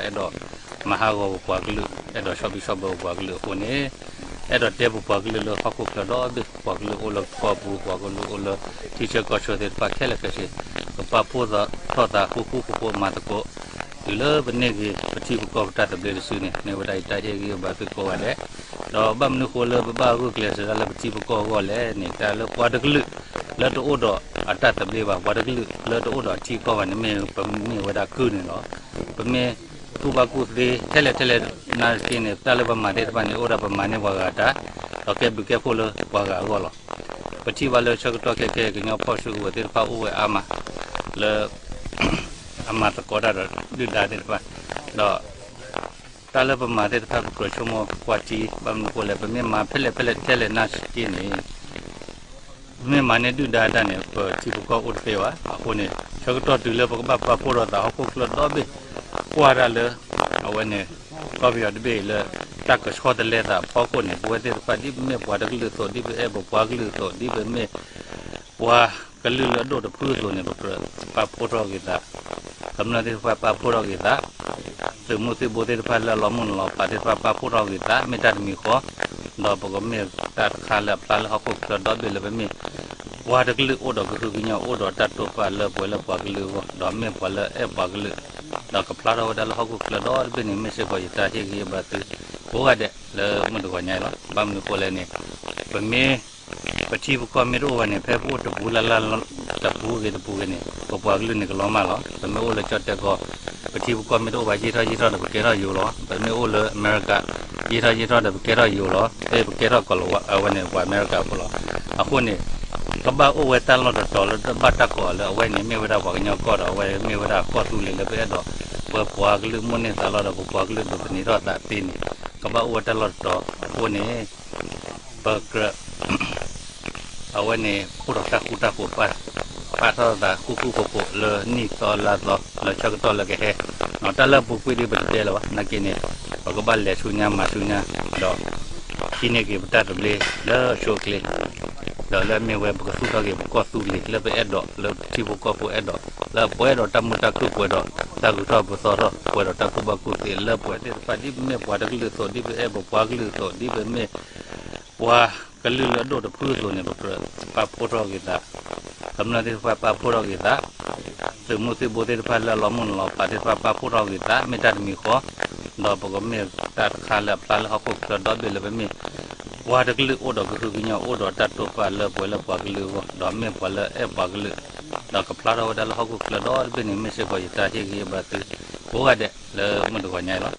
အဲၣ်ဒိးမၤဟးဂီၤပပှၤကလုာ် အဲၣ်ဒိးဆီၣ်ဘံၣ်ဆီၣ်ဘၢပပှၤကလုာ်အဃိန့ၣ် အဲၣ်ဒိးတဲပပှၤကလုာ်လၢဟီၣ်ခိၣ်ချၢဒီဘ့ၣ် ပှၤကလုာ်အိၣ်လၢကီၢ်ပူၤ ပှၤကလုာ်အိၣ်လၢထံဆၢကီၢ်ဆၢသ့ၣ်တဖၣ်ခဲလၢာ်ခဲဆ့ ကပာ်ဖှိၣ်ထီၣ်သးဃူဃူဖိးဖိးမၤသကိး တုၤလၢပန့ၢ်က့ၤပထံပကီၢ်ပတၢ်သဘျ့တစုန့ၣ် မ့ၢ်ဝဲဒၣ်ယတၢ်ဟ့ၣ်ဂံၢ်ဘါသုကိးဂၤဒဲး, ဒီးဘၣ်မနုၤဃိလၢပဘၣ်ဂုာ်ကျဲးစၢးဒၣ်လၢပထံပကီၢ်အဂီၢ်လဲၣ်န့ၣ် တၢ်လၢပှၤတကလုာ်လၢတအိၣ်ဒီးအတၢ်သဘျ့ဘၣ် ပှၤတကလုာ်လၢတအိၣ်ဒီးအထံအကီၢ်ဘၣ်န့ၣ် မ့ၢ်ပမ့ၢ်ဝဲဒၣ်ကုၢ်န့ၣ်လီၤ. ပမ့ၢ်ကူၣ်ဘၣ်ကူၣ်သ့ထဲလဲၣ်ထဲလဲၣ်နာ်သက့န့ၣ် တၢ်လၢပမၤသ့ၣ်တဖၣ်န့ၣ် အိၣ်ဒၣ်ပမၤန့ၢ်ပှၤဂၤတၢ် ဒီးကဲဘျုးကဲဖှိၣ်လၢပှၤဂၤအဂီၢ်လီၤ. ပထံၣ်ဘၣ်လၢဆၢကတီၢ်ခဲခဲ ကညီဖီၣ်စုကဝဲၤသ့ၣ်တဖၣ်အိၣ်ဝဲအါမး လၢ အမၤသကိးတၢ်ဒီးဒုၣ်ဒါသ့ၣ်တဖၣ်, ဒီးတၢ်လၢပမၤသ့ၣ်တဖၣ် ပကြၢးဆိကမိၣ်ကွၢ်ထံ ဘၣ်မနုၤဃိလဲၣ် ပမ့ၢ်မၤဖဲလဲၣ်ဖဲလဲၣ်ထဲလဲၣ်နာ်သက့န့ၣ် မ့ၢ်မၤန့ၢ်ဒုၣ်ဒါတၢ်န့ၣ် ပထံပကီၢ်အိၣ်တသ့ဘၣ်. အဃိန့ၣ် ဆၢကတီၢ်တုၤလၢပကဘၣ်ပာ်ဖှိၣ်ထီၣ်သးဟီၣ်ခိၣ်ချၢဒီဘ့ၣ် ကွၢ်တၢ်လၢ အဝဲန့ၣ် ကီၢ်ပယီၤတဘ့ၣ်အံၤလၢ တၢ်ကဆှီတလဲသးအဖီခိၣ်န့ၣ် ပဝဲသ့ၣ်တဖၣ်ဒ်ပမ့ၢ်ပှၤတကလုာ်အသိး ဒ်ပအဲၣ်ပပှၤကလုာ်အသိး ဒ်ပမ့ၢ် ပှၤကလုာ်လၢအဒိၣ်တဖုအသိးန့ၣ် ပကြၢးပာ်ဖှိၣ်ထီၣ်က့ၤသး, ကမျၢၢ်သ့ၣ်တဖၣ်ပာ်ဖှိၣ်ထီၣ်က့ၤသး, သုးမုၢ်သံၣ်ဘိသ့ၣ်တဖၣ်လၢအလီၤမုၢ်လီၤဖးသ့ၣ်တဖၣ်ပာ်ဖှိၣ်ထီၣ်က့ၤသး မ့ၢ်တၢ်တမံၤဃီ, ဒီးပကမ့ၢ်တၢ်တခါလၢအဖျါလၢဟီၣ်ခိၣ်ချၢဒီဘ့ၣ်လၢပမ့ၢ် ပှၤတကလုာ်အိၣ်ဒီးကဟုကညီၢ်အိၣ်ဒီးတၢ်တိာ်ပာ်လၢပှဲၤလၢပှၤကလုာ်အဂီၢ် ဒီးမ့ၢ်ပှၤလၢအအဲၣ်ပှၤကလုာ်, ဒီးကဖျါထီၣ်ဝဲဒၣ်လၢဟီၣ်ခိၣ်ချၢဒီတဘ့ၣ်န့ၣ် မ့ၢ်စ့ၢ်ကီးယတၢ်ဟ့ၣ်ဂံၢ်ဟ့ၣ်ဘါသု ကိးဂၤဒဲးလၢမုၢ်တဂီၤညါအံၤလီၤ. ဘၣ်မနုၤဃိလဲၣ်န့ၣ် ပမ့ၢ် ပထံပကီၢ်မ့ၢ်တအိၣ်ဘၣ်န့ၣ် ဖဲပအိၣ်တပူၤလၢ်လၢ်တပူၤဂ့ၤတပူၤဂ့ၤန့ၣ် ပပှၤကလုာ်န့ၣ်ကလီၤမၢ်လီၤ. ပမ့ၢ်အိၣ်လၢကၠီၣ်တဲၣ်ကီၢ် ပထံပကီၢ်မ့ၢ်တအိၣ်ဘၣ် ယံာ်ထီၣ်ယံာ်ထီၣ်ဒီးပကဲထီၣ်ယိာ်လီၤ. ပမ့ၢ်အိၣ်လၢအမဲရကၤ ယံာ်ထီၣ်ယံာ်ထီၣ်ဒီးပကဲထီၣ်ယိာ်လီၤ. ဖဲပကဲထီၣ်ကီၢ်လီၤ အဝဲန့ၣ်ပှၤအမဲရကၤဖိလီၤ. အဃိန့ၣ် ကဘၣ်အိၣ်ဝဲတၢ်လီၢ်တတီၤလၢတဘၣ်တၢ်ကိးအီၤလၢအဝဲန့ၣ်မ့ၢ်ဝဲဒၣ်ပှၤကညီကီၢ်ဒီး အဝဲမ့ၢ်ဝဲဒၣ်ကီၢ်သူလ့ၤလၢပအဲၣ်ဒိး ပပှၤကလုာ်မိၣ်န့ၢ်သးလီၤဒီး ပပှၤကလုာ်ဒိးသန့ၤထီၣ်သးသ့န့ၣ် ကဘၣ်အိၣ်ဝဲတၢ်လီၢ်တတီၤအဃိန့ၣ် ပကြၢး အဝဲန့ၣ် အိၣ်ဒီးတၢ်ဃူတၢ်ဖိး ပာ်ထီၣ်သးဃူဃူဖိးဖိးလၢနံၣ်သီလါသီ လၢဆၢကတီၢ်လၢကဟဲ, တၢ်လၢအပူၤကွံာ်ဒ်ပတတဲလၢၤဘၣ် နာ်က့န့ၣ် ပကဘၣ်လဲၤဆူညါမၤဆူညါ ဒီး ဟံးန့ၢ်က့ၤပတၢ်သဘျ့လၢအဆိအချ့ ဒီးလၢအမ့ၢ်ဝဲပကသူၣ်ထီၣ်က့ၤပကီၢ်သူလ့ၤလၢပအဲၣ်ဒိးလၢပထံဖိကီၢ်ဖိအဲၣ်ဒိး လၢပှဲၤဒီးတၢ်မုာ်တၢ်ခုၣ်ပှဲၤဒီး တၢ်ဂုၤထီၣ်ပသီထီၣ် ပှဲၤဒီးတၢ်ကူၣ်ဘၣ်ကူၣ်သ့လၢပှဲၤသ့ၣ်တဖၣ် ဒ်ပမ့ၢ်ပှၤတကလုာ်အသိး ဒ်ပအဲၣ်ပပှၤကလုာ်အသိး ဒ်ပမ့ၢ် ပှၤကလုာ်လၢအဒိၣ်တဖုအသိးန့ၣ် ပကြၢးပာ်ဖှိၣ်ထီၣ်က့ၤသး, ကမျၢၢ်သ့ၣ်တဖၣ်ပာ်ဖှိၣ်ထီၣ်က့ၤသး, သုးမုၢ်သံၣ်ဘိသ့ၣ်တဖၣ်လၢအလီၤမုၢ်လီၤဖးသ့ၣ်တဖၣ်ပာ်ဖှိၣ်ထီၣ်က့ၤသး မ့ၢ်တၢ်တမံၤဃီ, ဒီးပကမ့ၢ်တၢ်တခါလၢအဖျါလၢဟီၣ်ခိၣ်ချၢဒီဘ့ၣ်လၢပမ့ၢ် ပှၤတကလုာ်အိၣ်ဒီးကဟုကညီၢ်အိၣ်ဒီးတၢ်တိာ်ပာ်လၢပှဲၤလၢပှၤကလုာ်အဂီၢ် ဒီးမ့ၢ်ပှၤလၢအအဲၣ်ပှၤကလုာ်, ဒီးကဖျါထီၣ်ဝဲဒၣ်လၢဟီၣ်ခိၣ်ချၢဒီတဘ့ၣ်န့ၣ် မ့ၢ်စ့ၢ်ကီးယတၢ်ဟ့ၣ်ဂံၢ်ဟ့ၣ်ဘါသု ကိးဂၤဒဲးလၢမုၢ်တဂီၤညါအံၤလီၤ.